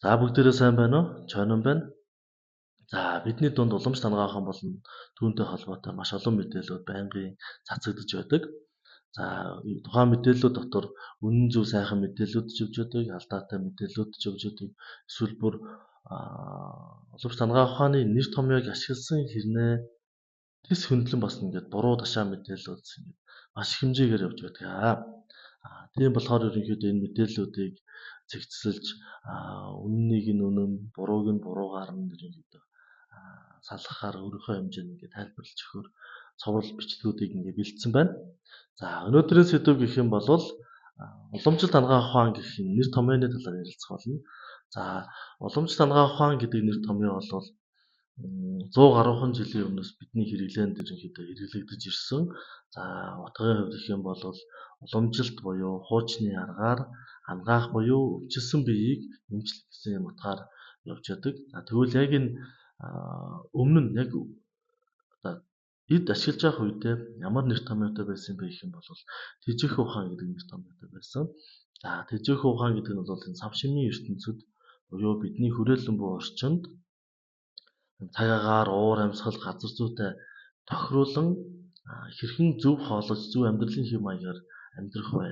За бүгдээрээ сайн байна уу? Чонон байна. За бидний дунд уламжлалт анагаах ухаан болон түүнтэй холбоотой маш олон мэдээллүүд байнгын цацагдаж байдаг. За тухайн мэдээллүүд дотор үнэн зөв сайхан мэдээллүүд ч явж байдаг, алдаатай мэдээллүүд ч явж байдаг. Эсвэл бүр уламжлалт анагаах ухааны нэр томьёог ашигласан хэрнээ тэс хөндлөн бас ингээд буруу ташаа мэдээллүүд ингээд маш их хэмжээгээр явж байдаг. Тийм болохоор ерөнхийдөө энэ мэдээллүүдийг зэгцэлж, үнэнийг нь үнэн, бурууг нь буруугаар нь ерөнхийдөө салгахаар өөрийнхөө хэмжээнд ингээд тайлбарлаж өгөхөөр цоврал бичлэгүүдийг ингээд бэлдсэн байна. За өнөөдрийн сэдэв гэх юм бол уламжлалт анагаах ухаан гэх нэр томьёоны талаар ярилцах болно. За уламжлалт анагаах ухаан гэдэг нэр томьёо бол 100 гаруйхан жилийн өмнөөс бидний хэрэглээнд ерөнхийдөө хэрэглэгдэж ирсэн. За утгын хувьд гэх юм бол уламжилт буюу хуучны аргаар анагаах буюу өвчлөсөн биеийг эмчлэх гэсэн юм утгаар явж байдаг. За тэгвэл яг энэ өмнө нь яг одоо эд ашиглаж явах үедээ ямар нэр томьёотой байсан бэ гэх юм бол тэжээх ухаан гэдэг нэр томьёотой байсан. За тэжээх ухаан гэдэг нь бол энэ сав шимийн ертөнцид буюу бидний хүрээлэн буй орчинд цаг агаар, уур амьсгал, газар зүйтэй тохируулан хэрхэн зөв хооллож, зөв амьдралын хэв маягаар амьдрах вэ?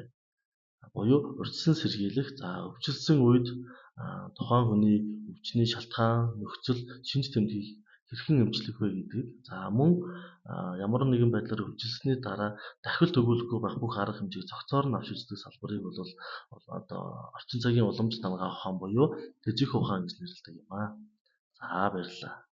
Буюу урьдчилан сэргийлэх, за өвчлөсөн үед тухайн хүний өвчний шалтгаан, нөхцөл, шинж тэмдгийг хэрхэн эмчлэх вэ гэдгийг, за мөн ямар нэгэн байдлаар өвчлөсний дараа дахил төгөөлөхгүй байх бүх арга хэмжээг цогцоор нь авч үздэг салбарыг бол одоо орчин цагийн уламжлалт анагаах ухаан буюу тэжээх ухаан гэж нэрлэдэг юм аа. За баярлалаа.